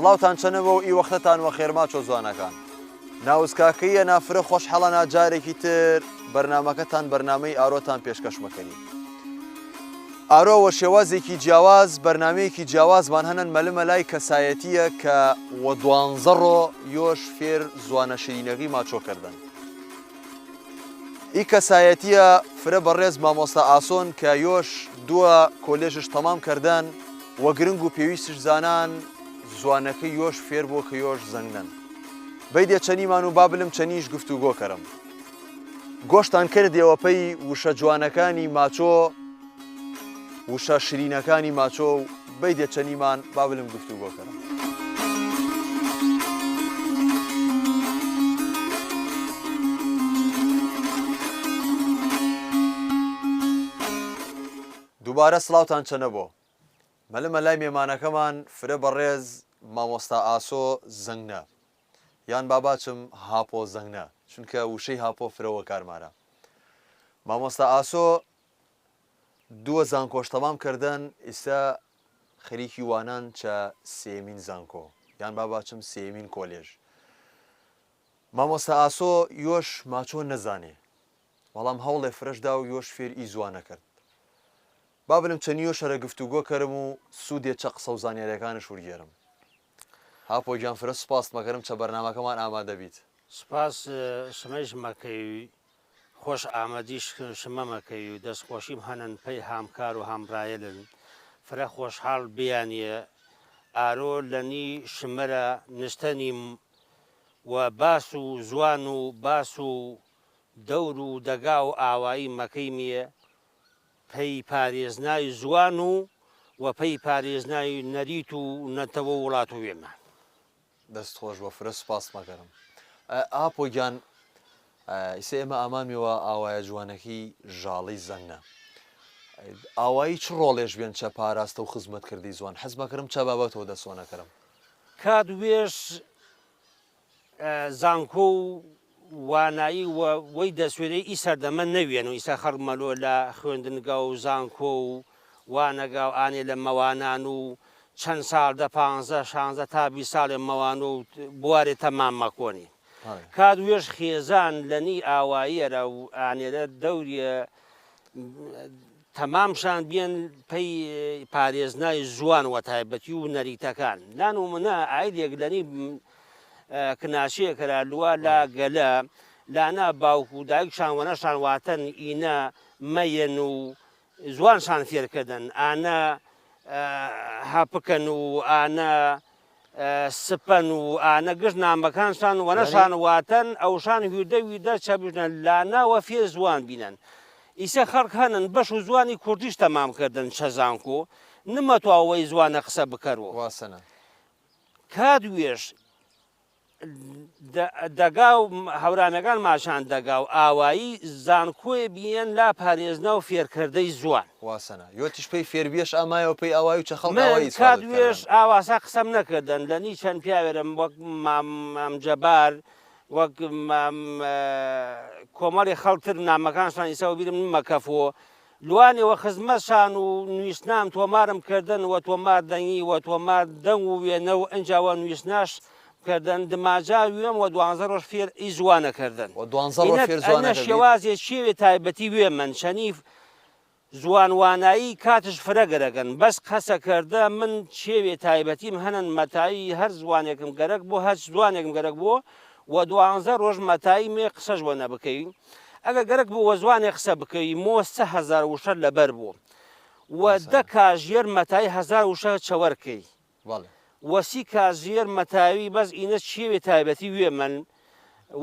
سڵاوتان چەنە بۆ ئی وەختەتان وە خێر ماچۆ زوانەکان. ناوز کاکەییە نا فرە خۆشحاڵە نا جارێکی تر بەرنامەکەتان بەرنامەی ئارۆتان پێشکەش مەکەری. ئارۆ وە شێوازێکی جیاواز بەرنامەیەکی جیاوازمان هەنن مەلمە لای کەسایەتیە کە وە دوانزە ڕۆ یۆش فێر زوانە شرینەگەی ماچۆ کردن. ئی کەسایەتیە فرە بەڕێز مامۆستا ئاسۆن کە یۆش دوە کۆلێژش تەمام کردن وە گرنگ و پێویستش زانان زوانەکەی یۆش فێر بۆ کە یۆش زەنگنەن بەیدێ چەنیمان و با بلم چەنیش گفتوگۆ کەرم گۆشتان کردێوە پەی وشە جوانەکانی ماچۆ وشە شرینەکانی ماچۆ و بەیدێ چەنیمان با بلم گفتوگۆ کەرم. دووبارە سڵاوتان چەنە بۆ مەلمە لای مێمانەکەمان فرە بەڕێز مامۆستا ئاسۆ زەنگنە یان با باچم هاپۆ زەنگنە چونکە وشەی هاپۆ فرە وەکارمارە مامۆستا ئاسۆ دووە زانکۆش تەمام کردن ئیستا خەریکی وانان چە سێیەمین زانکۆ یان با باچم سێیەمین کۆلێژ مامۆستا ئاسۆ یۆش ماچۆ نەزانێ بەڵام هەوڵێ فرەش دا و یۆش فێر ئی زوانە کرد با بلم چەنی یۆش هەرە گفتوگۆ کەرم و سوودێ چە قسە و زانیاریەکانش ورگێرم هاپۆ گیان فرە سوپاست مەکەرم چە بەرنامەکەمان ئامادە بیت. سوپاس شمەیش مەکەی خۆش ئامەدیش شمە مەکەی و دەس خۆشیم هەنن پەی هامکار و هامرایلن فرە خۆشحاڵ بیانیە ئارۆ لەنی شمەرە نشتەنیم و باس و زوان و باس و دەور و دەگا و ئاوایی مەکەیمیە پەی پارێزنای زوان و و پەی پارێزنای نەریت و نەتەوە و وڵات و وێمان. دەست خۆش بۆ فرە سوپاست مەکەرم ئاپۆ گیان ئیسە ئێمە ئامانمیوە ئاوایە جوانەکەی ژاڵەی زەنگنە ئاوایی چ ڕۆڵێش بێن چە پاراستە و خزمەت کردی زوان حەز مەکەرم چە بابەتەوە دەسۆنەکەرم. کات وێش زانکۆ و وانایی و وەی دەسوێرەی ئی سەردەمە نەویەن و ئیسە خەڵک مەلۆ لە خوێندنگا و زانکۆ و وانەگا و ئانێ لە مەوانان و چەن ساڵ دە پانزە شانزە تا بیس ساڵێ مەوانۆ و بوارێ تەمام مەکۆنی کات وێژ خێزان لەنی ئاواییەرە و ئانێرە دەوریە تەمام شان بیەن پەی پارێزنای زوان وە تایبەتی و نەریتەکان لان و منە ئایلێک لەنی کناشێ کرا لوا لا گەلە لانا باوک و دایک شان وەنەشان واتەن ئینە مەیەن و زوان شان فێر کردن ئانە هەپکەن و ئانە سپەن و ئانە گشت نامەکانشان وەنەشان واتەن ئەوشان هویردە ویردە چە بژنە لانا وە فێر زوان بینن ئیسە خەڵک هەنن بەش و زوانی کوردیش تەمام کردن چە زانکۆ نمەتوا وەی زوانە قسە بکەرۆ واسەنە. کات وێش دەگا و هەورامەکان ماشان دەگا و ئاوایی زانکۆێ بیەن لا پارێزنا و فێرکردەی زوان. واسەنە یۆتیش پەی فێربیەش ئامایەوە پەی ئاوایی و چە خەڵک من ئاوایی کات ئیسفادە وێش کەرەن. ئاواسا قسەم نەکردن لەنی چەند پیاوێرم وەک مام مام جەبار وەک مام کۆمەڵی خەڵک تر نامەکانشان ئیسا وەبیرم نمەکەفۆ لوانێ وە خزمەت شان و نویسنام تۆمارم کردن وە تۆمار دەنگی وە تۆمار دەنگ و وێنە و ئنجا وە نویسناش کردن دماجا وێم وە دوانزە ڕۆژ فێر ئی زوانە کردن وە دوانزە ڕۆژ ئینە فێر زوانە ئەنە کردیت؟ شێوازێ چێوێ تایبەتی وێمەن چەنی زوان وانایی کاتش فرە گەرەگن بەس قەسە کردە من چێوێ تایبەتیم هەنن مەتایی هەر زوانێکم گەرەک بۆ هەچ زوانێکم گەرەک بۆ وە دوانزە ڕۆژ مەتایی مێ قسەش وە نەبکەی ئەگەر گەرەک بوو وە زوانێ قسە بکەی مۆ 3000 وشە لەبەر بوو وە دە کاژێر مەتای هزار وشە چەوەر کەی وە سی کاژێر مەتاوی بەس ئینە چێوێ تایبەتی وێ من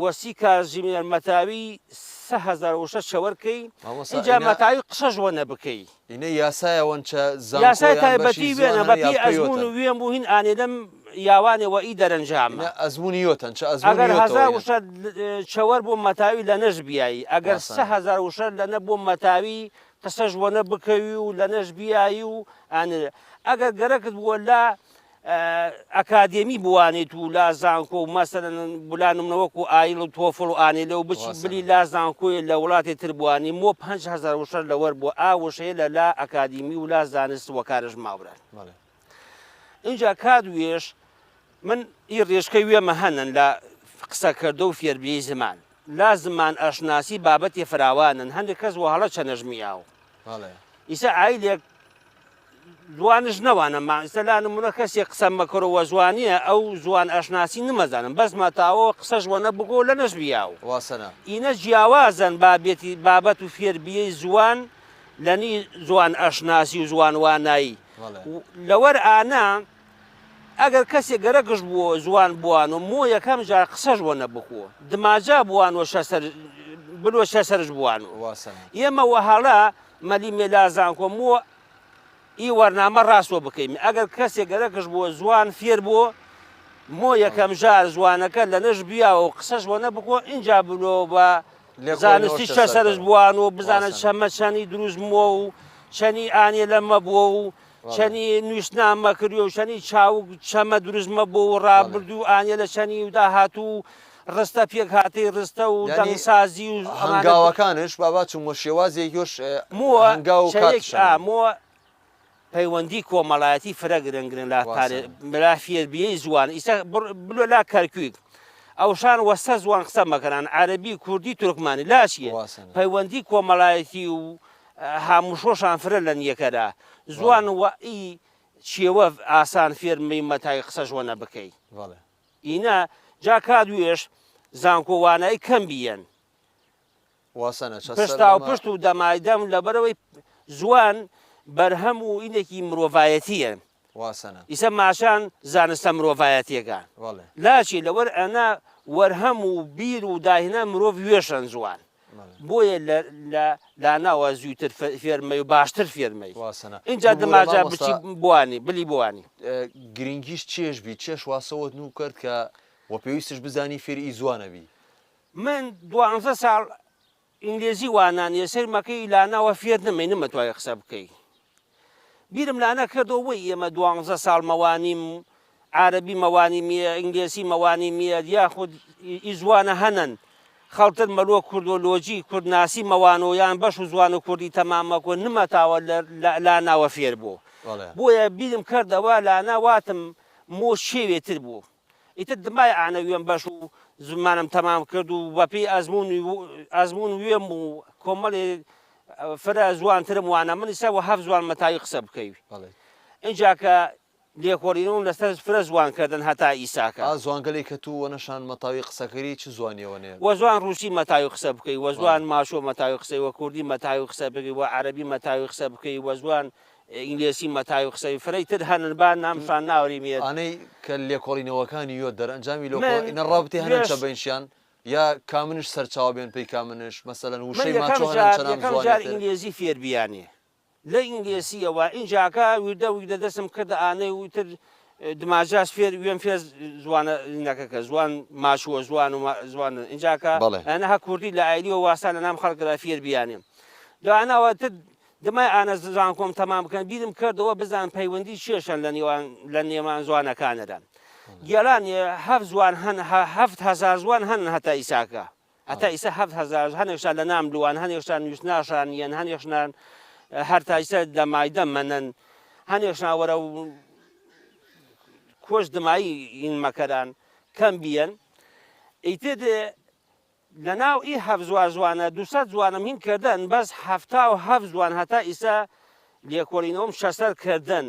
وە سی کاژمێر مەتاوی 3000 وشە چەوەر کەی ئینجا مەتاوی قسەش وە نەبکەی. ئینە یاسایە وەنچە زانکۆ یاسای یان بەشی تایبەتی زوان وێنە هەنە بە یا پێی ئەزموون پەیۆتەن؟ و وێم بوو هین ئانێلەم یاوانێ وە ئی دەرەنجامە. ئینە ئەزموونی یۆتەن چە ئەزموونی ئەگەر یۆتەوە هزار ئینە. وشە چەوەر بۆ مەتاوی لە نەش بیایی ئەگەر سە واسەنە. هزار وشە لە نە بۆ مەتاوی قسەش وە نە بکەوی و لە نەش بیایی و ئانێ ئەگەر گەرەکت بووە لە ئەکادێمی بوانیت و لا زانکۆ و مەسەلەن بلا نمونە وەکو ئایڵ و تۆفڵ و ئانێلە و بچی بلی واسەنە. لا زانکۆیە لە وڵاتێ تر بوانی مۆ 5000 وشە لەوەر بۆ ئا وشەیە لە لا ئەکادیمی و لا زانست وەکارش ماوران. بەڵێ. ئینجا کات وێش من ئی ڕێشکەی وێمە هەنن لە قسە کردە و فێربیی زمان. لا زمان ئاشناسی بابەتێ فراوانن هەندێک کەس وە هەڵە چەنەش میاو. ئیسە ئایلێک زوانش نەوانە ما ئیسە لا نمونە کەسێ قسە مەکەرۆ وە زوانیە ئەو زوان ئاشناسی نمەزانم بەس مەتاوە قسەش وە نەبگۆ لە نەش بیاو. واسەنە. ئینە جیاوازن بابەتی بابەت و فێربیی زوان لەنی زوان ئاشناسی و زوان وانایی. لەوەر ئانە ئەگەر کەسێ گەرەکش بووە زوان بوان و مۆ یەکەم جار قسەش وە نەبکووە دماجا بوان و شەسەر بلوە شەسەرش بوان و ئێمە وە هەڵە مەلی مێلا زانکۆ مۆ ئی وەرنامە ڕاستوە بکەیم ئەگەر کەسێ گەرەکش بووە زوان فێر بووە مۆ یەکەم جار زوانەکە لە نەش بیاوە و قسەش وە نەبکووە ئینجا بلۆ بە زانستی شەسەرش بوان و بزانە چەمە چەنی دروست مووە و چەنی ئانێ لەمە بووە و چەنی نویشتنامە کردوە و چەنی چاوگ چەمە دروست مەبوو و ڕابردوو ئانیە لە چەنی و داهاتوو و ڕستە پێکهاتەی ڕستە و دەنگسازی و ئەمانە هەنگاوەکانش با باچم وە شێوازێک یۆش مووە هەنگاو و چەیەک کاتشن. ئا مووە پەیوەندی کۆمەڵایەتی فرە گرنگرن لا پارێ واسە. لا فێربیەی زوان ئیسە بڕ بلۆ لا کەرکوک ئەوشان وە سە زوان قسە مەکەنان عەرەبی کوردی تورکمانی لا چیە واسە. پەیوەندی کۆمەڵایەتی و هاموشۆشان فرە لە نیەکەرا زوان وە ئی چێوە ئاسان فێر مەی مەتای قسەش وەنە بکەی ئینە جا کا دوێش زانکۆ وانای کەم بیەن پشتا و پشت و دەمای دەم لەبەرەوەی زوان بەرهەم و ئینێکی مرۆڤایەتیە ئیسە ماشان زانستە مرۆڤایەتیەکان لاچی لەوەر ئەنا وەرهەم و بیر و داهێنان مرۆڤ وێشەن زوان بۆیە لە لە لاناوە زووتر فێرمەی و باشتر فێرمەی واسەنە ئینجا ببورە دماجا مامۆستا بچی بوانی بلی بوانی. گرنگیش چێش بی چێش واسەوەت نوو کەرد کە وە پێویستش بزانی فێر ئی زوانە بی. من دوانزە ساڵ ئینگلێزی وانانیە سەیر مەکەی لاناوە فێر نمەی نمەتوای قسە بکەی بیرم لانە کردەوە وەی ئێمە دوانزە ساڵ مەوانیم عارەبی مەوانیمیە ئینگلێسی مەوانیمیە یاخود ئی زوانە هەنەن خەڵتر مەلۆ کوردۆلۆجی کوردناسی مەوانۆ یان بەش و زوان و کوردی تەمام مەکۆ نمەتاوە لە لاناوە فێر بۆ بۆیە بیرم کردەوە لانا واتم مۆ شێوێ تر بوو ئیتر دمای ئانە وێم بەش و زمانم تەمام کرد و بەپێی ئەزموون ئەزموون وێم و کۆمەڵێ فرە زوانترم وانە من ئیسا وە هەفت زوان مەتاوی قسە بکەوی ئینجا کە لێکۆڵینەوەم لەسەر فرە زوان کردن هەتا ئیساکە. ئا زوانگەلی کە تو وەنەشان مەتاوی قسە کەری چ زوانیەوەنێ؟ وە زوان ڕووسی مەتاوی قسە بکەی، وە زوان ماشۆ مەتاوی قسەی، وە کوردی مەتاوی قسە بکەی، وە عەرەبی مەتاوی قسە بکەی، وە زوان ئینگلێسی مەتاوی قسە بکەی، فرەی تر هەنن با نامشان ناوریمیەت. ئانەی کە لێکۆڵینەوەکانی یۆ دەرئەنجامی من لۆکۆڵ ئینە ڕابتەی هەنن وێش چە بەینشیان یا کامنش سەرچاوە بێن پەی کامنش مەسەلەن من وشەی یەکەم ماچۆ هەنن جار چەنام یەکەم زوانێ جار تر. ئینگلێزی فێر بیانێ لە ئینگلێسیەوە ئینجاکە ویردە ویردە دەسم کردە ئانەی و ئیتر دماجاس فێر وێم فێر زوانە ئینەکە کە زوان ماچووە زوان و زوان ئینجاکە بەڵێ. ئەنە هە کوردی لە ئایلیەوە واسا لە نام خەڵکدا فێر بیانێ دواناوە تر دمای ئانە زانکۆم تەمام بکەن بیرم کردەوە بزان پەیوەندی چێشەن لە نێوان لە نێوان زوانەکانەدا گێلان هەفت زوان هەن 7000 زوان هەن هەتا ئیساکە هەتا ئیسە 7000 هەنێکشان لە نام لوان هەنێکشان نووسناشان یەن هەنێکشان هەر تا ئیسە لە مایدە مەنن هەنێکشان وەرە کۆش دمایی این مەکەران کەم بیەن ئیتر لە ناو ئی هەفت زوار زوانە دوسەد زوانم هین کردن بەس 77 زوان هەتا ئیسە لێکۆڵینەوەم شەسەر کردن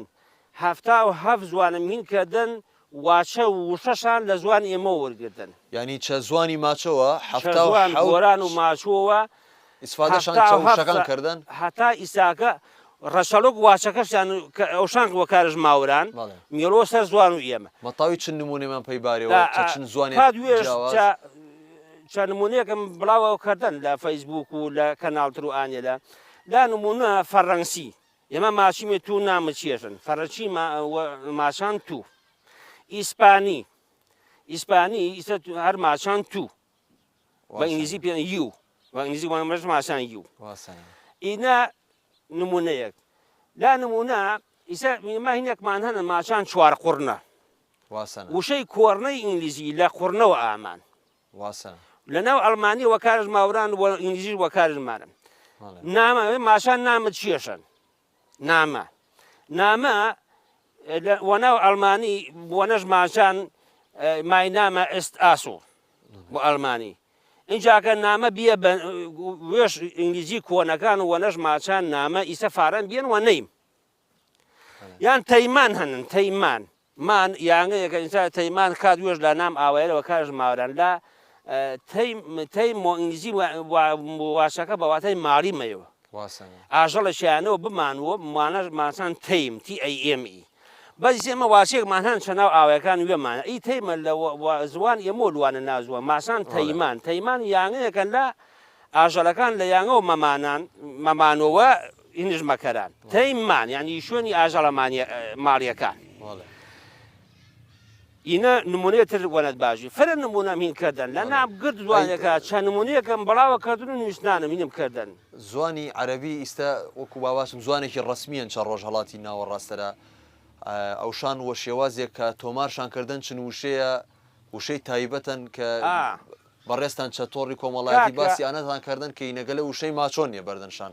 77 زوانم هین کردن واچە و وشەشان لە زوان ئێمە وەرگردن. یانی چە زوانی ماچەوە چە حەفتا و زوان حەوت گۆران و ماچۆوە ئیسفادەشان هەفتا چە و هەفت وشەکان کردن؟ هەتا ئیساکە ڕەشەڵۆک واچەکەشیان کە ئەوشان وەکارش ماوران بەڵێ. میڵۆ سەر زوان و ئێمە. مەتاوی چ نموونەیمان پەی بارێوە چە چن زوانێ تا دوێش جیاواز؟ چە چە نموونەیەکم بڵاوەو کردن لە فەیسبووک و لە کەناڵتر و ئانێلە لا نموونە فەڕەنسی ئێمە ماچیمێ تو نامە چێژن فەڕەنسی ماچان تو ئیسپانی ئیسپانی ئیسە هەر ماچان تو بە ئینگلیزی پێ you بە ئینگلیزی وانمەش ماچان you ئینا نمونەیەک لا نمونە ئیسە ئێمە هینێکمان هەنە ماچان چوار قوڕنە وشەی کۆڕنەی ئینگلیزی لە قوڕنەوە ئامان لەناو ئەڵمانی وەکارش ماوران و ئینگلیزیش وەکارش مارن نامە ماشان نامە چیەشن نامە نامە وەناو ئەڵمانی وەنەش ماشان. Mein Name ist ئاسۆ بۆ ئەڵمانی ئینجاکە نامە بیە بە وێش ئینگلیزی کۆنەکان و وەنەش ماچان نامە ئیسە فارەن بیەن وە نەیم یان تەیمان هەنن تەیمان مان یانەیەکە ئینسا تەیمان کات وێش لە نام ئاوایەوە کاش ماوران لە تەیم مۆ ئینگلیزی واشەکە بە واتای ماڵی مەیەوە ئاژەڵێکیانەوە بمانوە مانەش ماسان تەیم تی ئەی ئێم ئی بەس ئێمە واسێکمان هەن چە ناو ئاوایەکان وێمانە ئی تەیمە لە زوان ئێمە لوانە نازوە ماسان تەیمان تەیمان یانەیەکەن لە ئاژەڵەکان لە یانەوە مەمانان مەمانەوە هینش مەکەران تەیمان یعنی شوێنی ئاژەڵە ماڵیەکان ئینە نمونەیە تر وەنەت باژی فرە نمونەم هین کردن لە نام گرد زوانەکە چەند نمونەیەکەم بڵاوە کردن و نووسنانم هینم کردن. زوانی عەرەبی ئیستە وەکوو باباسم زوانێکی ڕەسمییەن چە ڕۆژهەڵاتی ناوەڕاستەرا ئەوشان وە شێوازێک کە تۆمارشان کردن چن وشەیە وشەی تایبەتەن کە بەڕێزتان چە تۆڕی کۆمەڵایەتی باسی ئانەتان کردن کە ئینەگەلە وشەی ماچۆن نیە بەردەنشان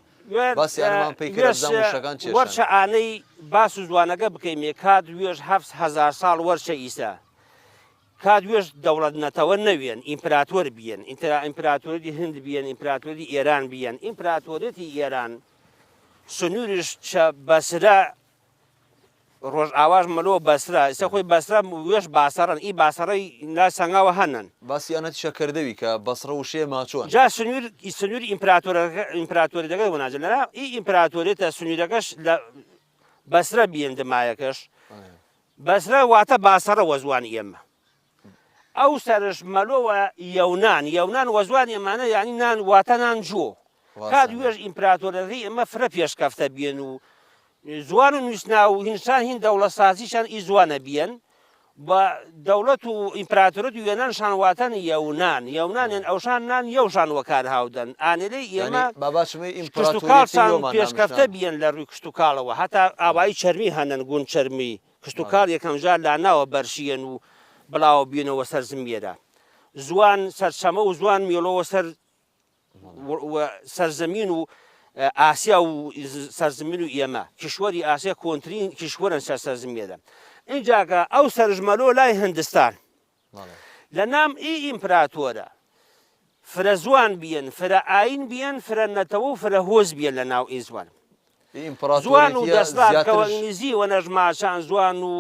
باسی ئانەمان پەی کەرە بزان وشەکان چێشن. وەرچە ئانەی باس و زوانەگە بکەیمێ کات وێژ 7000 ساڵ وەرچە ئیسە کات وێژ دەوڵەت نەتەوە نەویەن ئیمپراتۆر بیەن ئینترا ئیمپراتۆری هند بیەن ئیمپراتۆری ئێران بیەن ئیمپراتۆریەتی ئێران سنوورش چە بەسرە ڕۆژئاواش مەلۆ بەسرە ئیسە خۆی بەسرە وێش باسەڕن ئی باسەڕەی لا سەنگاوە هەنن. باسی ئەنەتیشە کردەوی کە بەسڕە وشەیە ماچۆن. جا سنوور ئی سنوور ئیمپراتۆرەکە ئیمپراتۆریەتەکە وەناجە لەنا ئی ئیمپراتۆریەتە سنوورەکەش لە بەسرە بیەن دمایەکەش بەسرە واتە باسەڕە وە زوان ئێمە. ئەو سەرش مەلۆوە یەونان یەونان وە زوان ئێمانە یانی نان واتە نان جۆ کات وێژ ئیمپراتۆرەکەی ئێمە فرە پێشکەفتە بیەن و زوان و نووسنا و هینسان هین دەوڵەت سازیشان ئی زوانە بیەن بە دەوڵەت و ئیمپراتۆرەت و یۆنان شان واتەن یەونان یەونان یان ئەوشان نان یەوشان وەکار هاودەن ئانێلەی ئێمە باباشمەی کشتوکاڵشان ئیمپراتۆریەتی پێشکەفتە بیەن لە ڕووی کشتوکاڵەوە هەتا ئاوایی چەرمی هەنن گوند چەرمی کشتوکاڵ یەکەمجار لاناوە بەرشیەن و بڵاوە بیەنەوە سەر زمیەرە زوان سەرچەمە و زوان میڵەوە سەر سەرزەمین و ئاسیا و سەرزمین و ئێمە کیشوەری ئاسیا کۆنترین کیشوەرن سەر سەرزمیەرە ئینجاکە ئەو سەرژمەلۆ لای هندستان لە نام ئی ئیمپراتۆرە فرە زوان بیەن فرە ئاین بیەن فرە نەتەوە و فرە هۆز بیەن لە ناو ئی زوان زوان و دەسڵات کە وە ئینگلیزی وە نەژماچان زوان و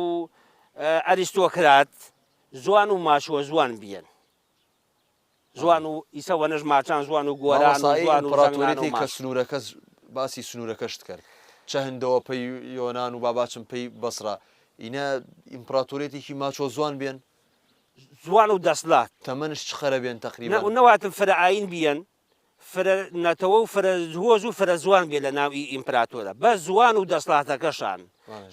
ئەریستۆکرات زوان و ماچوە زوان بیەن زوان و ئیسە وەنەش ماچان زوان و گۆران و مامۆستا ئی زوان و زەنگنان و ئیمپراتۆریەتی کە ماچ. سنوورەکەس باسی سنوورەکەشت کرد چە هندەوە پەی یۆنان و باباچم پەی بەسرە ئینە ئیمپراتۆریەتێکی ماچۆ زوان بێن؟ زوان و دەسلات. تەمەنش چ خەرە بێن نە تەقریبەن؟ نەواتم فرە ئایین بیەن فرە نەتەوە و فرە هۆز و فرە زوان بێ لە ناو ئی ئیمپراتۆرە بەس زوان و دەسڵاتەکەشان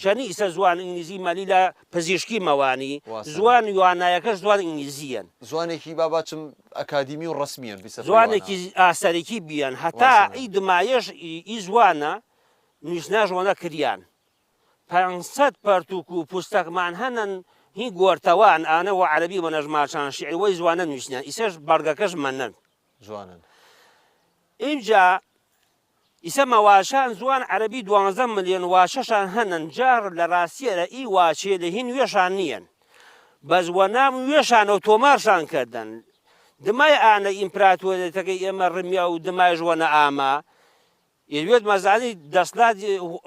چەنی ئیسە زوان ئینگلیزی مەلی لە پزیشکی مەوانی زوان یوانایەکەش زوان ئینگلیزیەن. زوانێکی با باچم ئەکادیمی و ڕەسمیەن بیسە پەیوانە. زوانێکی ئاسەرەکی بیەن هەتا ئی دمایەش ئی زوانە نویسناش وەنە کریان 500 پەرتوک و پوستەکمان هەنن هی گۆرتەوان ئانە وە عەرەبی وەنەش ماچان شیعر وەی زوانە نویسنیان ئیسەش بەڵگەکەش مەنن. جوانن. ئمجا ئیسە مەواشان زوان عەرەبی دوانزە ملیۆن واشەشان هەنن جار لە راسیەرە ئی واچێلە هین وێشان نیەن بەس وە نام وێشانەو تۆمارشان کردن دمای ئانە ئیمپراتۆریەتەگەی ئێمە رمیا و دمایش وەنە ئاما یەوێت مەزانی دەسلات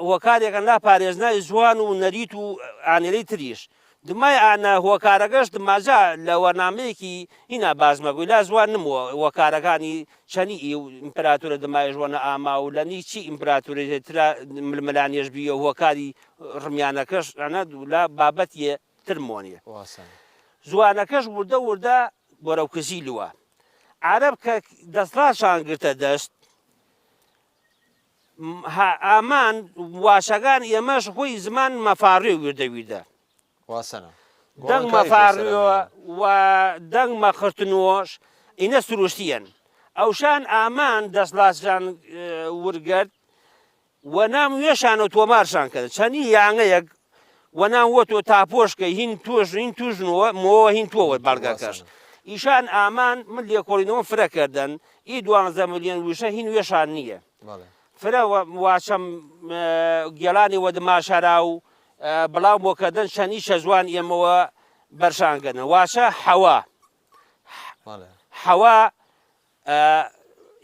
هۆکارێکە لا پارێزنای زوان و نەریت و ئانێلەی تریش دمای ئانە هۆکارەگەش دماجا لە وەرنامەیەکی هینا بازمەگوی لا زوان نم هۆکارەکانی چەنی ئی ئیمپراتورە دمایش وەنە ئاما و لە نی چی ئیمپراتورێ ترا ململانێش بیە هۆکاری ڕمیانەکەش ئەنە لا بابەتیە تر مۆنیە زوانەکەش وردە وردە بەرەو کزی لوە عەرەب کە دەسڵاتشان گرتە دەست ئامان واشەگان ئێمەش خۆی زمان مەفاڕێ ویردە ویردە واسەنە دەنگ مەفاڕێ و دەنگ مەخرتنۆش ئینە سروشتیەن ئەوشان ئامان دەسڵاتشان ورگرت وە نام وێشان و تۆمارشان کردن چەنی یانەیەک وە نام وە تۆ تاپۆش کەی هین تۆش هین توژنوە مۆوە هین تۆوە بەڵگەکەش ئیشان ئامان من لێکۆڵینەوەم فرە کردن ئی دوانزە ملیۆن وشە هین وێشان نییە فرە واچەم گێلانی وە دماشەرا و بڵاو بۆ کردن چەنی شە زوان ئێمەوە. بەرشان کردن واشە حەوا حەوا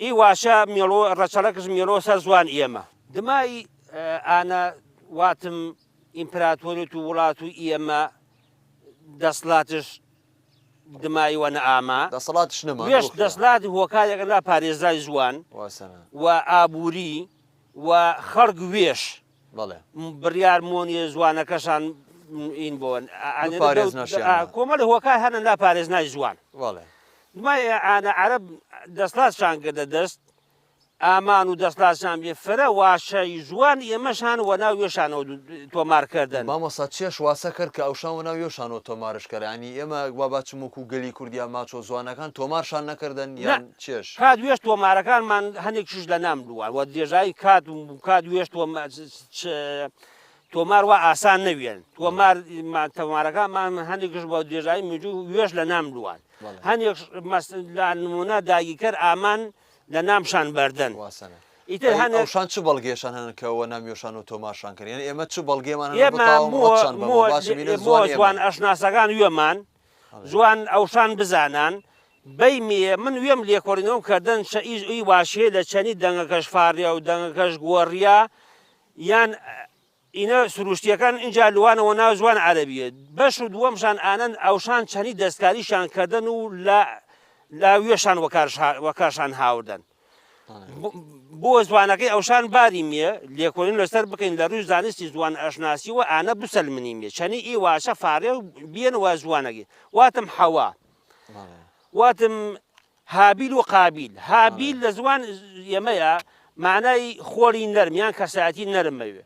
ئی واشە میڵۆ ڕەچەڵەکش میڵۆ سەر زوان ئێمە دمای ئانە واتم ئیمپراتۆریت و وڵات و ئێمە دەسڵاتش دمای وە نەئاما دەسەڵاتش نەما وێش دەسڵات هۆکارێکە لا پارێزرای زوان و ئابووری و خەڵک وێش بەڵێ. بڕیار مۆنیە زوانەکەشان ئین بۆن کۆمەڵی هۆکار هەنە لا پارێزنای زوان بەڵێ. دوای ئانە عەرەب دەسڵاتشان کردە دەست ئامان و دەسڵاتشان بێ فرە واشەی زوان ئێمەشان وەناو وێشانەوە تۆمار کردن. مامۆستا چێش واسە کرد کە ئەوشان وەناو یۆشانەوە تۆمارش کەر یانی ئێمە وا باچم وەکو گەلی کورد یا ماچۆ زوانەکان تۆمارشان نەکردن یان چێش؟ کات وێش تۆمارەکانمان هەنێکیش لە نام لووان وە درێژایی کات و کات وێش تۆمار وا ئاسان نەویێن تۆمار تۆمارەکانمان هەندێکش بە درێژایی مێژوو وێش لە نام لووان هەندێک لە نمونە داگیرکەر ئامان لە نامشان بەردەن ئیتر هەنێ ئەوشان چ بەڵگێشان هەن کە وە نام یۆشان و تۆمارشان کردن یعنی ئێمە چ بەڵگێمان هەن ئێمە زوان ئەشناسەکان وێمان زوان ئەوشان بزانان بەی میێ من وێم لێکۆڵینەوەم کردن چە ئیز ئی واشێ لە چەنی دەنگەکەش فاڕیا و دەنگەکەش گۆڕیا یان ئینە سروشتیەکان ئینجا لوانەوە ناو زوان عەرەبیە بەش و دووەمشان ئانەن ئەوشان چەنی دەستکاریشان کردن و لە لە وێشان وەکارشان هاوردن بۆ زوانەکەی ئەوشان باری میێ لێکۆڵین لەسەر بکەین لە ڕووی زانستی زوان ئەشناسیوە ئانە بسەلمنیمێ چەنی ئی واشە فارێ و بیەن وە زوانەگی واتم حەوا واتم هابیل و قابیل هابیل لە زوان ئێمەیە معنای خۆری نەرم یان کەسایەتی نەرم مەوێ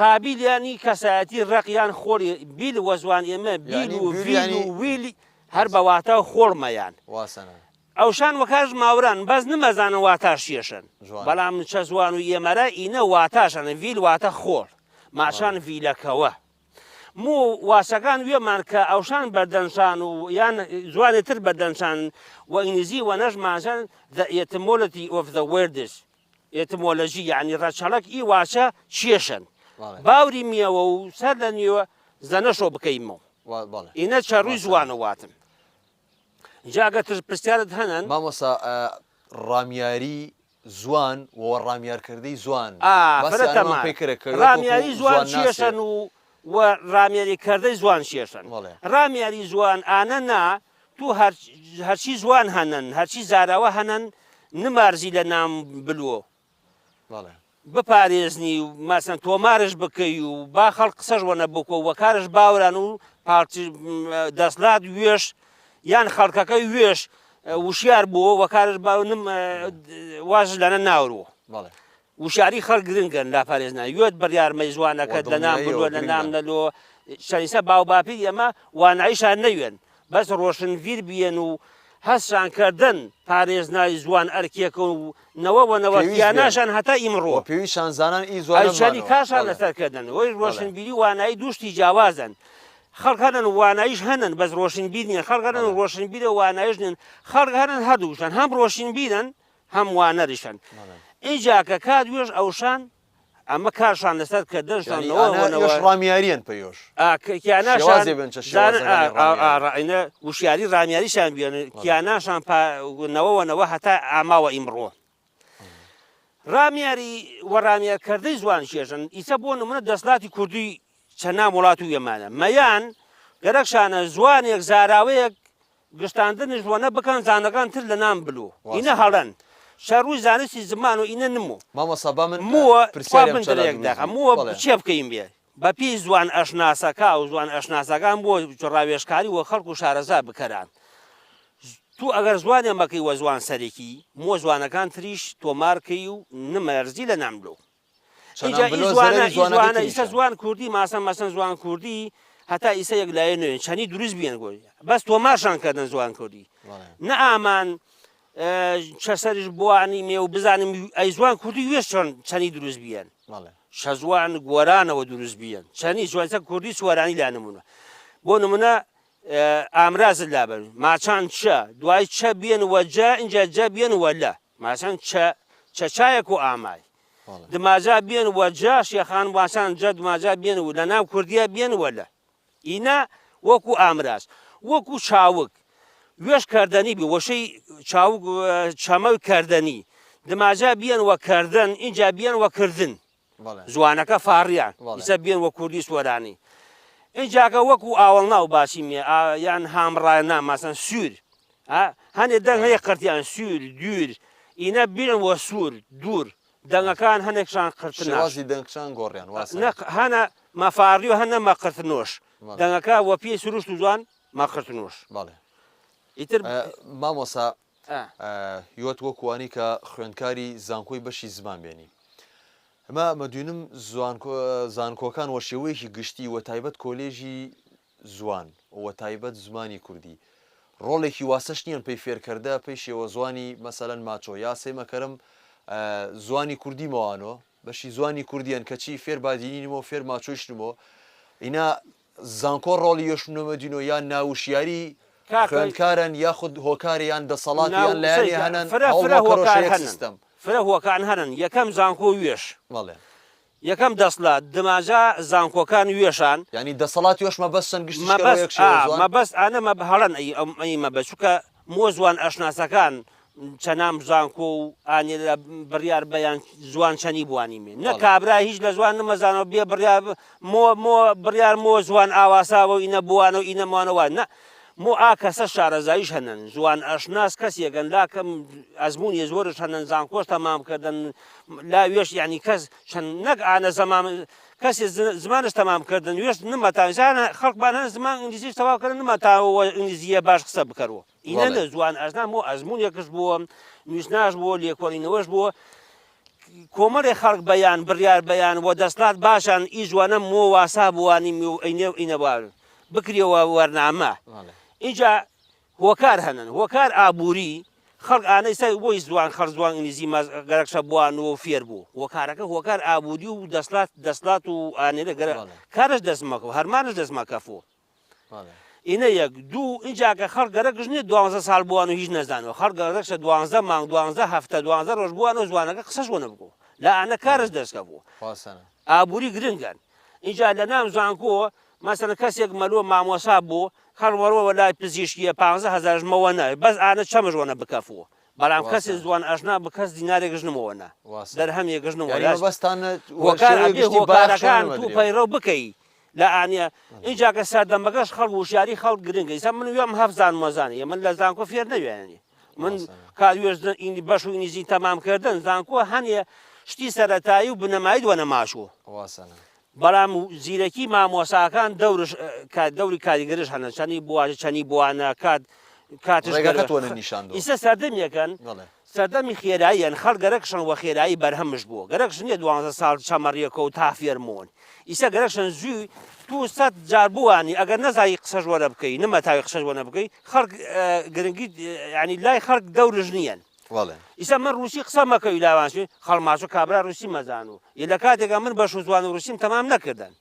قابیل ینی کەسایەتی ڕق یان خۆری بیل وە زوان ئێمە بیل و ویل و ویل هەر بە واتە خۆڵمەیان ئەوشان وەکارش ماوران بەس نمەزانن واتاش چیەشن بەڵام چە زوان و ئێمەرە ئینە واتاشەنە ڤیل واتە خۆڵ ماشان ڤیلەکەوە مو واسەکان وێمان کە ئەوشان بەردەنشان و یان زوانێ تر بەردەنشان و ئینگلیزی وە نەش ماشان the etymology of the words ئێتمۆلەژی یعنی ڕەچەڵەک ئی واشە چیەشن باوری میەوە و سەر لە نوێوە زەنەشۆ بکەیمەوە ئینە چە ڕووی زوانە واتم جا گەر تر پرسیارت هەنن. مامۆستا ڕامیاری زوان و ڕامیارکردەی زوان ئا باسی فرە ئانەمان تەمان پێ کرد کە یەک وەکو ڕامیاری زوان زوان ناسێ. چیەشەن و و ڕامیاری کردەی زوان چیەشەن بەڵێ. ڕامیاری زوان ئانە نا تو هەر هەرچی زوان هەنن هەرچی زاراوە هەنن نمارزی لە نام بلۆ بەڵێ. بپارێزنی و مەسەن تۆمارش بکەی و با خەڵک قسەش وەنە بکۆ و وەکارش باوران و پارتی دەسلات وێش یان خەڵکەکەی وێش وشیار بووە وەکارش باو نم واز لەنە ناوروە بەڵێ. وشیاری خەڵک گرنگن لا پارێزنا یۆت بڕیار مەیزوانەکەت لە نام وە دڵنیاییەوە بلوە لە نام گرنگە. نەلۆ شەریسە باو باپیر ئێمە وانایشان نەوێن بەس ڕۆشنڤیر بیەن و هەستشان کردن پارێزنای زوان ئەرکێکە و نەوە وە نەوە پێویست بێن کیاناشان هەتا و ئیمڕۆ. پێویستشان زانان ئی زوانە ئەی چەنی بمانەوە. کارشان بەڵێ. لەسەر کردن وەی بەڵێ. ڕۆشنبیری و وانایی دوو شتی جیاوازن خەڵک هەنن واناییش هەنن بەس ڕۆشنبیر نین خەڵک هەنن بەڵێ. ڕۆشنبیرە وانایش نین خەڵک هەنن هەردووشان هەم ڕۆشنبیرن هەم وانەریشن بەڵێ. ئینجا کە کات وێش ئەوشان ئەمە کارشان لەسەر کردنشان یانی نەوە ئانە وە یۆش نەوە ڕامیاریەن پە یۆش. ئا کیاناشان شێوازێ بن چە زانن ئا شێوازەکانی ئا ئا ڕامیاری. ڕا ئینە وشیاری ڕامیاریشان بیەن بەڵێ. کیاناشان پا نەوە وە نەوە هەتا ئاماوە ئیمڕۆ. ڕامیاری و ڕامیار کردەی زوان چێژن ئیسە بۆ نمونە دەسڵاتی کوردی چەنام وڵات و یەمانە مەیان گەرەکشانە زوانێک زاراوەیەک گشتاندنش وەنە بکەن زانەکان تر لە نام بلو ئینە واسە. هەڵەن شەڕووی زانستی زمان و ئینە نمو مامۆستا با من مووە تخوا پرسیارێم بن چەلا درێک دروست دەخە بی. مووە بەڵێ. چێ بکەیم بێ بە پێی زوان ئەشناسەکا و زوان ئەشناسەکان بۆ ڕاوێژکاری وە خەڵک و شارەزا بکەران تو ئەگەر زوانێ مەکەی وە زوان سەرەکی مۆ زوانەکان تریش تۆمار کەی و نمەرزی لە نام لۆ چەنان ئینجا ئی بلۆ زوانە زەرەری ئی زوانەکەی زوانە ئیسە تریشە. زوان کوردی ماسەن مەسەن زوان کوردی هەتا ئیسە یەک لایە نوێن چەنی دروست بیەن گۆی بەس تۆمارشان کردن زوان کوردی بەڵێ. نە ئامان چە سەرش بوانی مێ و بزانم ئەی زوان کوردی وێش چۆن چەنی دروست بیەن بەڵێ. چە زوان گۆرانەوە دروست بیەن چەنی زوان کوردی سوارانی لا نمونە بۆ نمونە ئامرازت لابەن ماچان چە دوای چە بیەن وە جە ئینجا جە بیەن وە لە ماچان چە چە چایەک و ئامای دماجا بیەن وە جە شێخان ماچان جە دماجا بیەن و لە ناو کوردیە بیەن وە لە ئینە. وەکو ئامراز وەکو چاوگ وێش کردنی بی وەشەی چاوگ چەمە کردنی دماجا بیەن وە کردن ئینجا بیەن وە کردن زوانەکە فاڕیان ئیسە بیەن وە کوردی سۆرانی ئینجاکە وەکو ئاوەڵناو باسی مێ یان هامڕاینا ماسەن سوور هەنێ دەنگ هەیە قرتیان سوور دوور ئینە بیرن وە سوور دوور دەنگەکان هەنێکشان قرتناش. شێوازی دەنگشان گۆڕیان واسە. نە هەنە مەفاڕی و هەنە مەقرتنۆش. دەنگەکە وە پێی سروشت و زوان مەقرتنۆش. بەڵێ. ئیتر. مامۆستا یۆت وەکوانی کە خوێندکاری زانکۆی بەشی زمان بێنی. ئەمە مەدوینم زانکۆکان وە شێوەیەکی گشتی وە تایبەت کۆلێژی زوان وە تایبەت زمانی کوردی ڕۆڵێکی واسەش نیەن پەی فێرکەردە پەی شێوەزوانی مەسەلەن ماچۆ یا سەیمەکەرم زوانی کوردی مەوانۆ بەشی زوانی کوردیەن کەچی فێر بادینی نمۆ فێر ماچۆیش نمۆ ئینا زانکۆ ڕۆڵی یۆش نمەدینۆ یا ناوشیاری خوێندکارن یاخود هۆکاری یان دەسەڵات یان لایەنی هەنن فرە فرە هۆکار هەنن فرە هۆکان هەنن یەکەم زانکۆ وێش بەڵێ یەکەم دەسڵات دماجا زانکۆکان وێشان. یانی دەسەڵات یۆش مەبەست چەند گشتیش کەرۆ مەبەست یەک شێوە ئا زوان. مەبەست ئانە مەب هەڵەن ئەی ئەم ئەی مەبەست چونکە مۆ زوان ئەشناسەکان چەنام زانکۆ و ئانێ لە بڕیار بەیان زوان چەنی بوانیمێ نە بەڵێ. کابرا هیچ لە زوان نمەزانەوە بێ بڕیار مۆ مۆ بڕیار مۆ زوان ئاواساوە و ئینە بوانە و ئینە موانە وا نە مۆ ئا کەسە شارەزاییش هەنن زوان ئەشناس کەسێگەن لا کەم ئەزموونی زۆرش هەنن زانکۆش تەمام کردن لا وێش یانی کەس چەند نەک ئانە زەمام کەسی زمانش تەمام کردن وێش نمەتان زانە خەڵکمان هەن زمان ئینگلیزیش تەواو کردن نمەتاوە ئینگلیزیە باش قسە بکەرەوە ئینە لە زوان ئەژنا مۆ ئەزموونێکش بووە نووسناش بووە لێکۆڵینەوەش بووە کۆمەڵێ خەڵک بەیان بڕیار بەیان و دەسڵات باشان ئی زوانە مۆ واسا بووانی ئەینێ و ئینە بکرێەوە وەرنامە ئینجا هۆکار هەنن هۆکار ئابووری خەڵک ئانەی سەر بۆی زوان خەڵک زوان ئینگلیزی مەز گەرەکشە بوان و فێر بوو هۆکارەکە هۆکار ئابووری و دەسڵات دەسڵات و ئانێرە گەرە کارش دەست مەکە هەرمانش دەست مەکەفۆ ئینە یەک دوو ئینجا کە خەڵک گەرەکش نییە دوانزە ساڵ بووان و هیچ نەزانەوە خەڵک گەرەکشە دوانزە مانگ دوانزە هەفتە دوانزە ڕۆژ بووان و زوانەکە قسەش وە نەبکۆ لە ئانە کارش دەستکەفۆ ئابووری گرنگەن ئینجا لە نام زانکۆ مەسەلەن کەسێک مەلۆ مامۆسا بوو خەڵک وەڕۆ وە لای پزیشکیە پانزە هەزارش مەوە نە بەس ئانە چەمش وەنە بکەفوو بەڵام کەسێ زوان ئەشنا بکەس دینارێکش نمەوە نە دەرهەمێکش نمەوە هۆکار ئەبێ هۆکارەکان تو پەیڕەو بکەی لە ئانە ئینجا کە سەردەمەکەش خەڵک وشیاری خەڵک گرنگە ئیسا من وێم هەف زانمەزانیە من لە زانکۆ فێر نەوێنی من کار وێش بەش و ئینگلیزی تەمام کردن زانکۆ هەنێ شتی سەرەتایی و بنەمایی دووەنە ماشوو بەڵام زیرەکی مامۆساکان دەورش دەوری کاریگەرش هەنە چەنی بواژ چەنی بوانە کات کاتش ڕێگەکە تۆنە نیشان دۆ. ئیسە سەردەمێکەن سەردەمی خێراییەن خەڵک گەرەکشن وە خێرایی بەرهەمش بووە گەرەکش نییە دوانزە ساڵ چەمەڕیەکە و تا فێرمۆن ئیسە گەرەکشن زووی تو سەد جار بوانی ئەگەر نەزانی قسەش وەرە بکەی نمەتاوی قسەش وەنە بکەی خەڵک گرنگی ینی لای خەڵک دەورش نییەن ئیسە من ڕوسی قسە مەکەوی لاوانشی خەڵماچۆ کابرا ڕوسی مەزانو یە لە کاتێکا من بەش و زوان و ڕوسیم تەمام نەکردن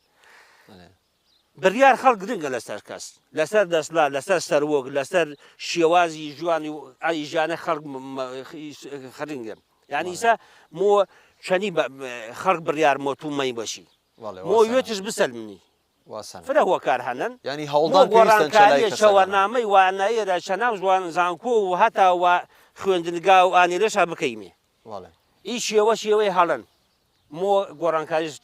بڕیار خەڵک گرنگە لەسەر کەس لەسەر دەسڵات لەسەر سەروەک لەسەر شێوازی ژوانی و ئەی ژیانە خەڵک خرنگە یعنی ئیسە مۆ چەنی خەڵک بڕیار مۆ تو مەی بەشی مۆ وێتش بسەلمنی فرە هۆکار هەنن یعنی هەوڵدان پێویستن چە لای گۆڕانکاریە کەسەکانە. چەوەرنامەی وانایەرە چەناو زوان زانکۆ و هەتا وە خوێندنگا و ئانێرەشا بکەیمێ ئی شێوە شێوەی هەڵەن مۆ گۆڕانکاریش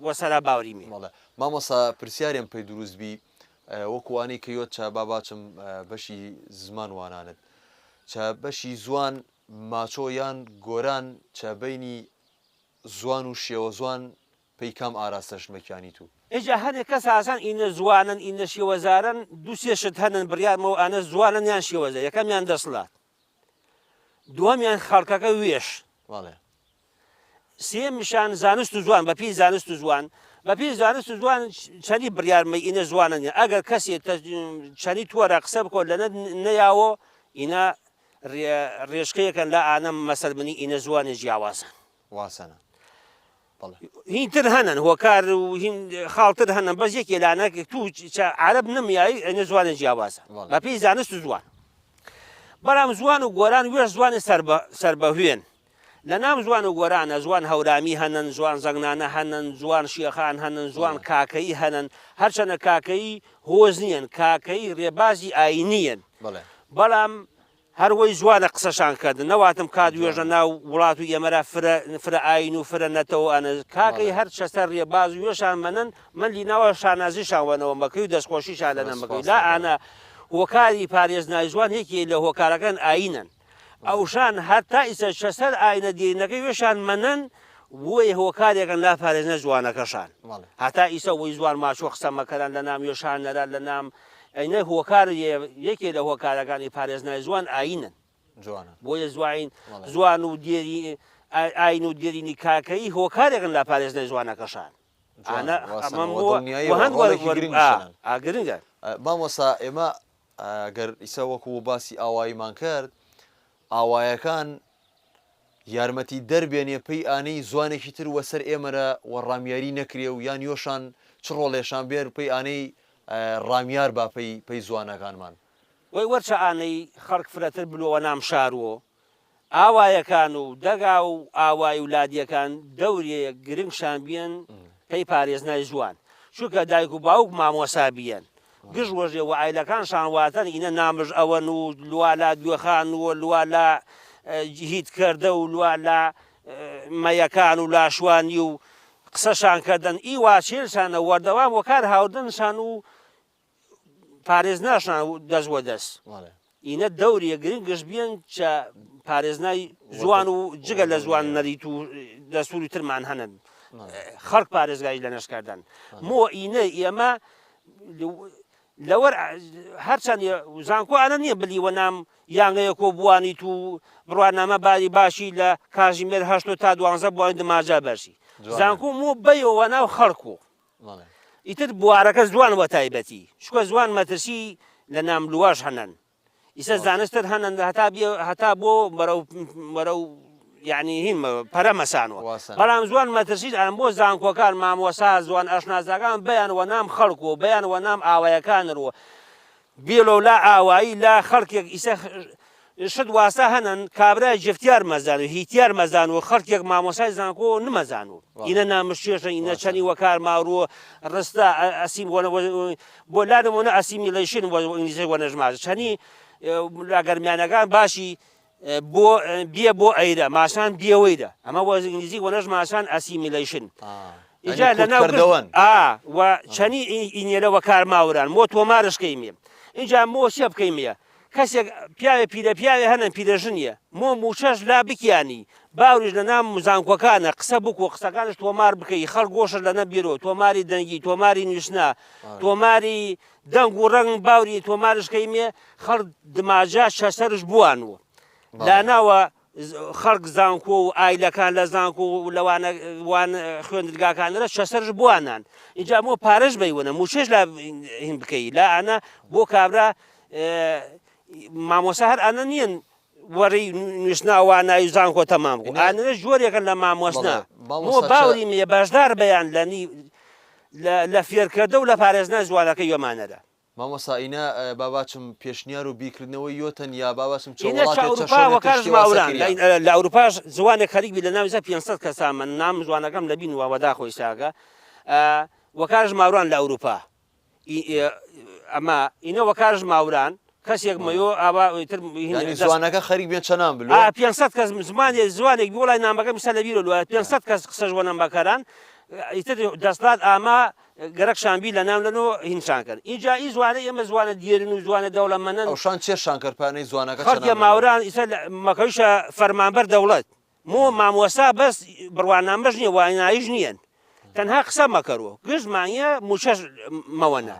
وە سەرا باوریمێ. بەڵێ مامۆستا پرسیارێم پێ دروست بی وەکو وانەی کە یۆت چە با باچم بەشی زمان وانانت چە بەشی زوان ماچۆ یان گۆران چە بەینی زوان و شێوە زوان پەی کام ئاراستەش مەکیانی تو. ئیجا هەنێ کەس ئاسان ئینە زوانن ئینە شێوەزارن دوو سێ شت هەنن بڕیارمەوە ئانە زوانن یان شێوەزار یەکەمیان دەسڵات دووەمیان خەڵکەکە وێش بەڵێ. سێیەمیشان زانست و زوان بە پێی زانست و زوان بە پێی زانست و زوان چەنی بڕیار مەی ئینە زوانە نیە ئەگەر کەسێ چەنی تووەرە قسە بکۆ لە نەیاوە ئینە ڕێشکەیەکەن لە ئانە مەسەل منی ئینە زوانێ جیاوازن. واسەنە بەڵێ. هین تر هەنن هۆکار و هین خاڵتر هەنن بەس یەکێ لانە تو عەرەب نمیایی ئەنە زوانێ جیاوازە بە پێی زانست و زوان بەڵام زوان و گۆران وێش زوانی سەر بە سەر بە هوێن. لە نام زوان و گۆرانە زوان هەورامی هەنن، زوان زەنگنانە هەنن، زوان شێخان هەنن، زوان کاکەیی هەنن، هەرچەنە کاکەیی هۆز نییەن، کاکەیی رێبازی ئایینییەن، بەڵام هەر وەی زوانە قسەشان کردن، نەواتم کات وێژە ناو وڵات و ئێمەرا فرە فرە ئایین و فرە نەتەوە ئەنە، کاکەیی هەر چەسە رێباز وێشان مەنن، من لیناوە شانازیشان وەنەوە مەکەی و دەسخوەشیشان لەنە مەکەی، لا ئانە هۆکاری پارێزنای زوان یەکێ لە هۆکارەکان ئایینەن. ئەوشان هەر تا ئیسە چەسەر ئاینە دێرینەکەی وێشان مەنن وەی هۆکارێکن لا پارێزنە زوانەکەشان هەتا ئیسە وەی زوان ماچۆ قسە مەکەران لە نام وێشان نەرا لە نام ئەینە هۆکار یەکێ لە هۆکارەکانی پارێزنای زوان ئاینن بۆیە زواین زوان و دێری ئاین و دێرینی کاکەیی هۆکارێکن لا پارێزنای زوانەکەشان گرنگە. مامۆستا ئێمە گەر ئیسە وەکو باسی ئاواییمان کرد ئاوایەکان یارمەتی دەر بێنێ پێی ئانەی زوانێکی تر وەسەر ئێمەرە وە ڕامیاری نەکرێ و یان یۆشان چ ڕۆڵێشان بێر پێی ئانەی ڕامیار با پێی پێی زوانەکانمان. وەی وەرچە ئانەی خەڵک فرەتر بلۆوە نام شاروۆ ئاوایەکان و دەگا و ئاوای و لادیەکان دەورێ گرنگ شان بیەن پەی پارێزنای زوان چونکە دایک و باوک مامۆسا بیەن گژ وەژێ وە ئایلەکان شان واتەن ئینە نامژ ئەوەن و لوا لا دوێخان و لوا لا هیت کردە و لوا لا مەیەکان و لاشوانی و قسەشان کردن ئی واچێلشانە وەردەوام وەکار هاوردنشان و پارێزناشان دەست وە دەست ئینە دەوریە گرنگش بیەن چە پارێزنای زوان و جگە لە زوان نەریت و دەستوری ترمان هەنن خەڵک پارێزگاری لە نەشکردن مۆ ئینە ئێمە لەوەر هەرچەند زانکۆ ئەە نییە بلی وە نام یانگەیە کۆ بوانیت و بڕوانامە باری باشی لە کاژیمێر هەشت تا دوانزە بوانی دماجا بەرشی زانکۆ مۆ بەیەوە ناو خەڵکو ئیتر بوارەکە زوان وە تایبەتی چکە زوان مەترسی لە نام لواش هەنن ئیسە زانستتر هەنن هەتا هەتا بۆ بەرەو بەرەو یعنی هین پەرە مەسانوە بەڵام زوان مەترسی ئەم بۆ زانکۆکان مامۆسا زوان ئەشنازەکان بەیان وە نام خەڵک و بەیان وە نام ئاوایەکان ڕوە بێلۆ لا ئاوایی لا خەڵکێک ئیسە شت واسە هەنن کابرای جفتیار مەزان و هیتیار مەزان و خەڵکێک مامۆسای زانکۆ نمەزان و ئینە نامشێشە ئینە چەنی وەکار ماروە ڕستە ئەسیم بۆ لا نمونە assimilation ئینگلیزی وەنەژماز چەنی لە گەرمیانەکان باشی بۆ بیە بۆ ئەیرە ماسان بیەوەیرە ئەمە وە ئینگلیزی وەنەش ماسان assimilation ئیجا لە ناو ئا و چەنی ئینیەلە وەکار ماوران مۆ تۆمارش کەیمێ ئینجا مۆ چێ بکەیمە کەسێک پیاوێ پیرە پیاوێ هەنن پیرەژنیە مۆ موچەش لا بکیانی باوریش لە نام زانکۆکانە قسە بکو قسەکانش تۆمار بکەی خەڵک گۆشت لە نەبیرۆ تۆماری دەنگی تۆماری نووسنا تۆماری دەنگ و ڕەنگ باوری تۆمارش کەیمێ خەڵک دماجا شەسەرش بوان و لاناوە خەڵک زانکۆ و ئایلەکان لە زانکۆ و لەوانە وان خوێندنگاکانرە شەسەرش بوانان اینجا مۆ پارەش بەیوەنە موچەش لا هین بکەی لا ئەە بۆ کابرا مامۆسا هەر ئەە نییە وەڕی نووسنا وانایی زانکۆ تەمام بوو ئانرە جۆرێکن لە مامۆسنا مۆ باوری میە بەشدار بەیان لەنی لە فێرکردە و لە پارێزنا زوانەکە یۆمانەرە. مامۆستا ئینە با باچم پێشنیار و بیرکردنەوەی یۆتەن یا با باچم چە ئینە چە وڵاتێ چە ئەوروپا شۆنێ وەکار تەشتی واسە ژماوران کریا. لە ئەوروپاش زوانێک خەریک بی لە ناو ئیسا 500 کەسا من نام زوانەکەم لە بین وە وەداخۆ ئیساگە وەکار ژماوران لە ئەوروپا ئەمە ئینە وەکار ژماوران کەسێک مەیۆ ئاوا ئیتر یانی زوانەکە خەریک بێن چەنان بلۆ 500 کەس زمانێ زوانێک بی وڵای نامەکەم ئیسا لە بیرۆ لوایە 500 کەس قسەش وەنەم بەکەران ئیتر دەسڵات ئاما گەرەک شان بی لە ناو لەنۆ هین شان کەن ئینجا ئی زوانە ئێمە زوانە دیێرن و زوانە دەوڵەمەنن ئەو شان چێ شان کەر پانەی زوانەکە خەڵکێ چەنان بلۆ ماوران ئیسە مەکەویشە فەرمانبەر دەوڵەت مۆ مامۆستا بەس بڕوانامەش نییە وانایش نییەن تەنها قسە مەکەرۆ گشت مانگە موچەش مەوەنە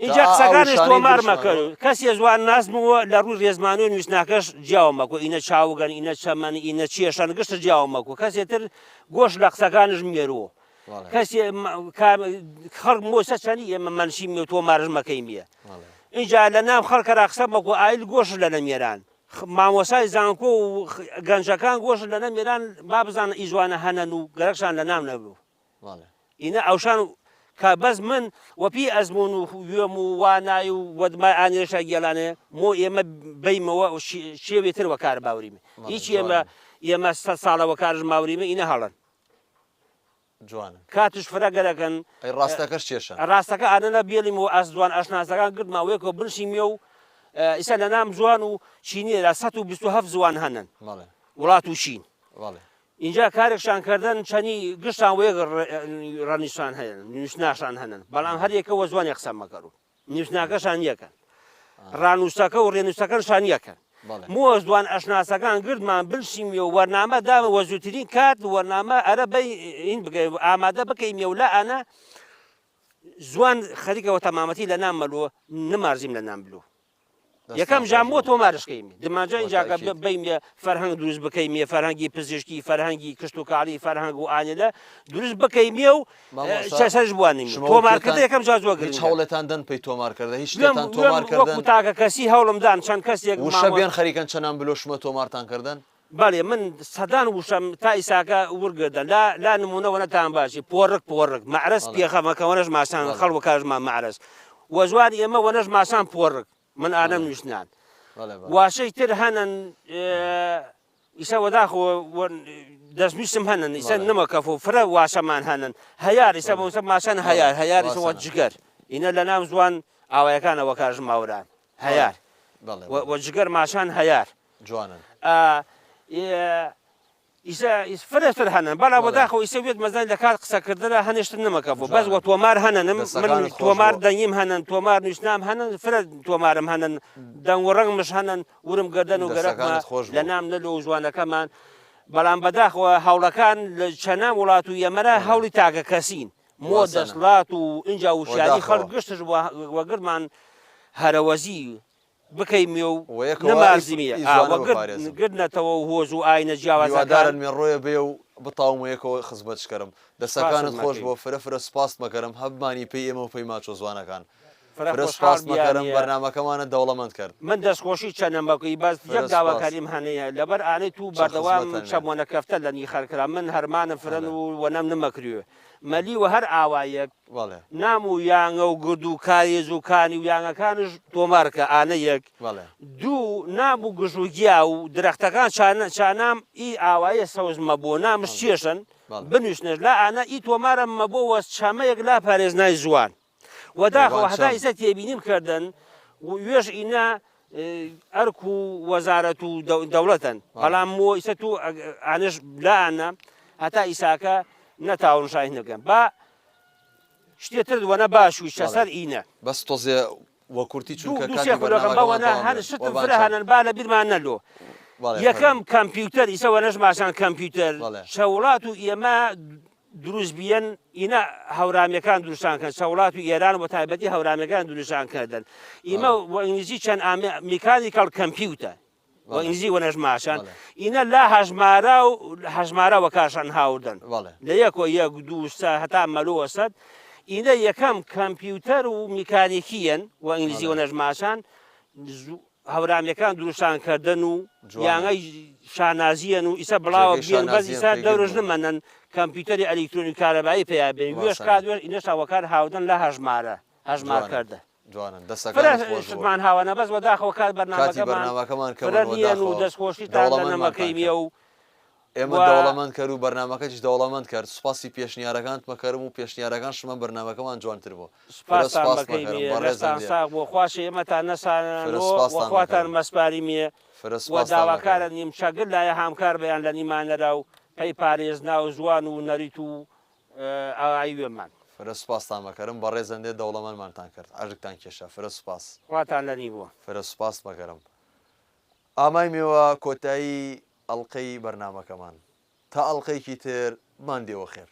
ئینجا قسەکانش تۆمار مەکەرو کەسێ زوان ناس بووە لە ڕووی ڕێزمانی و نووسناکەش جیاوە مەکۆ ئینە چاوگەن ئینە چەمەن ئینە چێشەن گشت جیاوە مەکۆ کەسێ تر گۆش لە قسەکانش مێروە کەسێ خەڵک مۆسە چەنی ئێمە مەنشی مێ تۆمارش مەکەی میە اینجا لە نام خەڵکەرا قسە مەکۆ ئایل گۆش لە نەمێران مامۆسای زانکۆ و گەنجەکان گۆش لە نەمێران با بزانن ئی زوانە هەنەن و گەرەکشان لە نام نەبوو ئینە ئەوشان کە بەس من وەپی ئەزموون و وێم و وانای و وەدمای ئانێشە گێلانێ مۆ ئێمە بەیمەوە شێوێ تر وەکار باوریم هیچ ئێمە. ئێمە سە ساڵە وەکارش ماوریمە ئینە هەڵەن. جوانن. کاتش فرە گەرەکن. ئەی ڕاستەکەش کێشەن. ڕاستەکە ئانەنە بێڵیم و ئەز زوان ئەشناسەکان گردمان وەیەکەوە بنشیمیە و ئیسە لە نام زوان و چینیە لە 127 زوان هەنن. بەڵێ. وڵات و چین. بەڵێ. ئینجا کارێکشان کردن چەنی گشتان وەیەک ڕەنیشان هەیە نووسناشان هەنن بەڵام هەر یەکە وە زوانێ قسە مەکەرو. نووسناکەشان یەکەن ڕانووسەکە و ڕێنووسەکەشان یەکەن مۆز دوان ئەشناسەکان گردمان بنشیمیە و وەرنامە دامە وە زووترین کات وەرنامە ئەرە بەی این بگەی ئامادە بکەیمیە و لە ئەە زوان خەریکەوە تەمامەتی لە نام مەلوە نمارزیم لە نام بلو یەکەم جا مۆ تۆمارش کەیمی دماجا ئینجاکە بەیمیە فەرهەنگ دروست بکەیمیە فەرهەنگی پزیشکی فەرهەنگی کشتوکاڵی فەرهەنگ و ئانێلە دروست بکەیمیە و سەرش بوانیمی تۆمارکردن یەکەم جا زۆر هیچ هەوڵێتان دەن پێی تۆمارکردە هیچ شتێتان تۆمار کردن تاکە کەسی هەوڵم دان چەند کەسێک وشە بێن خەریکەن چەنان بلۆ شمە تۆمارتان کردن بەڵێ من سەدان وشەم تا ئیساکە ورگردە لا لا نمونە وەنەتان باشی پۆڕک پۆڕک مەعرەز پێخەمەکە وەنەش ماسان خەڵ وەکارژمان مەعرەز وە زوان ئێمە وەنەش ماسان پۆڕک من ئانەم نووسنان واشەی تر هەنن ئیسە وەداخەوە دەستنووسم هەنن ئیسە نمەکەف و فرە واشەمان هەنن هەیار ئیسە بۆسە ماسان هەیار هەیار ئیسە وە جگەر ئینە لە ناو زوان ئاوایەکانە وەکارژماوران هەیار وە جگەر ماشان هەیار جوانن. ئیسە فرەتر هەنن بەڵام وەداخەوە ئیسە وێت مەزای لە کات قسەکردنە هەنێشتر نمەکەفۆ بەس وە تۆمار هەنەنم من تۆمار دەنگیم هەنن تۆمار نووسنام هەنن فرە تۆمارم هەنن دەنگ و ڕەنگمش هەنن ورم گردن و گەرەکمە لە نام نەلۆ و زوانەکەمان بەڵام بەداخەوە هەوڵەکان لە چەنام وڵات و یەمەرە هەوڵی تاکە کەسین مۆ دەسڵات و ئینجا وشیاری خەڵک گشتش وەگرمان هەرەوەزی بکەیمێ و نەمازیمێ گرد نەتەوە و هۆز و ئاینە جیاوازەکان. هیوادارن مێ ڕۆیە بێ و بتاوم و یەکەوە خزمەتش کەرم. دەسەکانت خۆش بۆ فرە فرە سپاست مەکەرم هەبمانی پێی ئێمە و پێی ماچۆ زوانەکان. فرە فرە خۆشحاڵ سپاست مەکەرم بیانیە. بەرنامەکەمانت دەوڵەمەند کەرد. من دەستخۆشی چەنەم بەکوی بەس فرە یەک سپاس. داواکاریم هەنەیە لەبەر ئانەی تو چە بەردەوام خزمەتەن چەم مێ. وەنە کەفتە لە نیخەر کرا من هەرمانم فرەن بەلێ. و وەنەم نمەکریۆ مەلی وە هەر ئاوایەک بەڵێ. نام و یانگە و گرد و کارێز و کانی و یانگەکانش تۆمار کە ئانە یەک. بەڵێ. دوو، نام و گژ و گیا و درەختەکان چا چانام ئی ئاوایە سەوز مەبۆ نامش بەڵێ. چێشن بەڵێ. بنویسنش لا ئانە ئی تۆمارە مەبۆ وە چەمەیەک لا پارێزنای زوان. وەداخەوە قوربان هەتا چەم. ئیسە تێبینیم کردن و وێش ئینا ئەرک و وەزارەت و دەوڵەتن بەڵێ. بەڵام مۆ ئیسە تو ئانەش لا ئانە هەتا ئیساکە نەتاون شاهین بکەن با شتێ تر وەنە باش و بەڵێ. چەسەر ئینە. بەس تۆزێ وە کورتی دوو چونکە دوو سێ کاتی خولەکم با بەرنامەکەمان وەنە تەواو هەن بێ. شتم قوربان فرە چەم. هەنن با لە بیرمان نەلۆ. بەڵێ یەکەم فەرموو. کەمپیوتەر ئیسە وەنەش ماشان کەمپیوتەر بەڵێ. چە وڵات و ئێمە دروست بیەن ئینە هەورامیەکان دروستان کەن چە وڵات و ئێران وە تایبەتی هەورامیەکان دروستان کردن ئیمە بەڵێ. وە ئینگلیزی چەند ئامێ mechanical computer وە بەڵێ. ئینگلیزی وەنەش ماشان بەڵێ. ئینە لا هەژمارا و هەژمارا وەکارشان هاوردن بەڵێ. لە یەک وە یەک دوو سە هەتا مەلۆ سەد ئینە یەکەم کەمپیوتەر و میکانیکیەن وە ئینگلیزی بەڵێ. وەنەش ماشان زوو هەورامیەکان دروستان کردن و جوانە. یانەی شانازیەن و ئیسە بڵاوە جێگەی بیەن بەس شانازیەن ئیسە پێی دەورش گرت بوو. نمەنن کەمپیوتەری ئەلیکترۆنی و کارەبایی پەیا بێن وێش واسەنە. کات وێش ئینەشا وەکار هاودن لە هەژمارە هەژمار جوانن کردە. جوانن فرە دەسەکانت خۆش بوو. شتمان هاوەنە بەس وەداخەوە کات کاتی بەرنامەکەمان بەرنامەکەمان فرە کەمن نیەن و وەداخەوە دەستخۆشیتان لە دەوڵەمەندمانتان نەمەکەیمیە کرد. و ئێمە و دەوڵەمەند کەر و بەرنامەکەتیش دەوڵەمەند کرد سوپاسی پێشنیارەکانت مەکەرم و پێشنیارەکان شمە بەرنامەکەمان جوانتر بوو فرە سوپاستان سوپاست مەکەرم مەکەیمیە بەڕێزم لەشتان دێ ساغ بۆ خواش ئێمەتان فرە نەسانۆ و سوپاستان خواتان مەکەرم مەسپاریمیە فرە و سوپاستان مەکەرم. داواکارە نیم چەگر لایە هامکار بەیان لە نیمانەرا و پەی پارێزنا و زوان و نەریت و ئاوایی وێمان. فرە سوپاستان مەکەرم بەڕێزن دێ دەوڵەمەندمانتان کرد عەرگتان کێشا فرە سوپاس. خواتان لە نی بووە. فرە سوپاست مەکەرم. ئامایمەوە کۆتایی ئەڵقەی بەرنامەکەمان تا ئەڵقەیەکی تر بمان دێوە خێر.